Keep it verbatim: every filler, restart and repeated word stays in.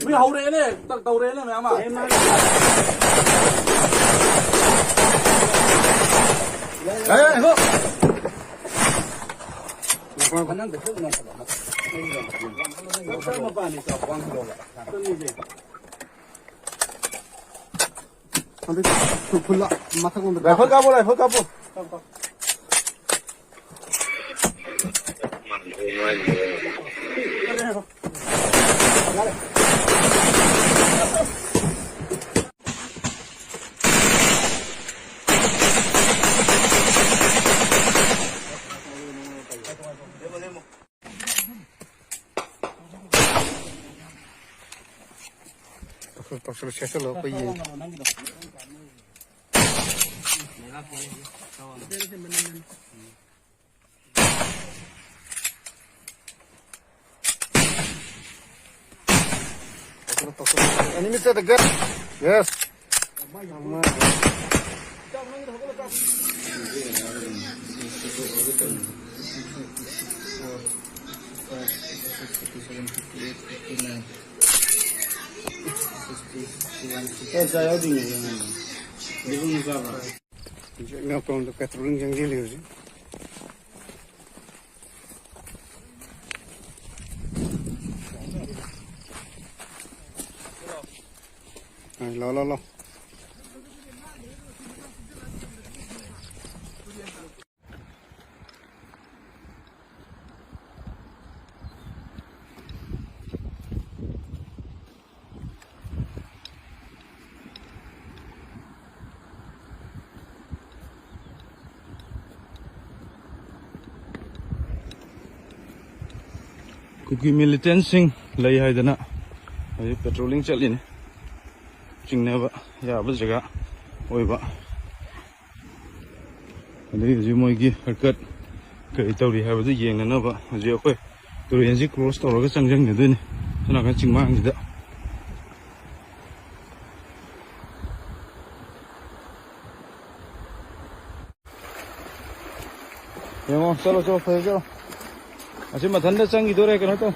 ꯃꯤ ꯍꯧꯔꯛꯑꯦꯅꯦ, ꯇꯛ ꯇꯧꯔꯛꯑꯦꯅꯦ ꯃꯌꯥꯝ ꯑꯃ꯫ ꯑꯦ, ꯍꯣ꯫ ꯃꯄꯥꯟ ꯈꯛꯇꯪ ꯅꯣꯡꯈꯠꯂꯣ, ꯃꯄꯥꯟ꯫ ꯃꯄꯥꯟ ꯃꯄꯥꯟꯅꯤ ꯆꯥꯎ, ꯋꯥꯡꯈꯠꯂꯣꯕ꯫ ꯆꯠꯂꯤꯁꯦ꯫ ꯍꯟꯗꯛ ꯐꯨꯜ ꯂꯥ-, ꯃꯊꯛꯂꯣꯝꯗ ꯔꯥꯏꯐꯜ ꯀꯥꯞꯄꯣ, ꯔꯥꯏꯐꯜ ꯀꯥꯞꯄꯣ꯫ ꯇꯧꯁꯜꯂꯨ, ꯇꯧꯁꯜꯂꯨ, ꯁꯦꯠꯆꯜꯂꯣ, ꯑꯩꯈꯣꯏ ꯌꯦꯡꯒꯦ꯫ Enemy at the gate. Yes. ꯑꯦ, ꯆꯥ ꯌꯥꯎꯗꯣꯏꯅꯦ, ꯌꯦꯡꯉꯣ꯫ ꯂꯤꯕꯨꯡ ꯆꯥꯕ꯭ꯔꯥ? ꯍꯧꯖꯤꯛ ꯏꯅꯥꯎꯄꯥꯔꯣꯝꯗ ꯄꯦꯇ꯭ꯔꯣꯂꯤꯡ ꯆꯪꯁꯤꯜꯂꯤ ꯍꯧꯖꯤꯛ꯫ ꯑ, ꯂꯥꯎ, ꯂꯥꯎ, ꯂꯥꯎ꯫ ꯀꯨꯀꯤ ꯃꯤꯂꯤꯇꯦꯟꯁꯤꯡ ꯂꯩ ꯍꯥꯏꯗꯅ ꯍꯧꯖꯤꯛ ꯄꯦꯇ꯭ꯔꯣꯂꯤꯡ ꯆꯠꯂꯤꯅꯤ꯫ ꯆꯤꯡꯅꯕ ꯌꯥꯕ ꯖꯒꯥ ꯑꯣꯏꯕ꯫ ꯑꯗꯒꯤ ꯍꯧꯖꯤꯛ ꯃꯣꯏꯒꯤ ꯍꯔꯀꯠ ꯀꯔꯤ ꯇꯧꯔꯤ ꯍꯥꯏꯕꯗꯨ ꯌꯦꯡꯅꯅꯕ ꯍꯧꯖꯤꯛ ꯑꯩꯈꯣꯏ ꯇꯨꯔꯦꯟꯁꯤ ꯀ꯭ꯔꯣꯁ ꯇꯧꯔꯒ ꯆꯪꯁꯤꯟꯒꯗꯣꯏꯅꯤ꯫ ꯁꯣꯝ ꯅꯥꯀꯟ ꯆꯤꯡꯃꯥꯡꯁꯤꯗ꯫ ꯌꯦꯡꯉꯣ, ꯆꯠꯂꯣ, ꯆꯠꯂꯣ, ꯐꯖꯩ, ꯆꯠꯂꯣ꯫ ꯑꯁꯤ ꯃꯊꯟꯇ ꯆꯪꯈꯤꯗꯣꯔꯦ, ꯀꯩꯅꯣ ꯇꯧ꯫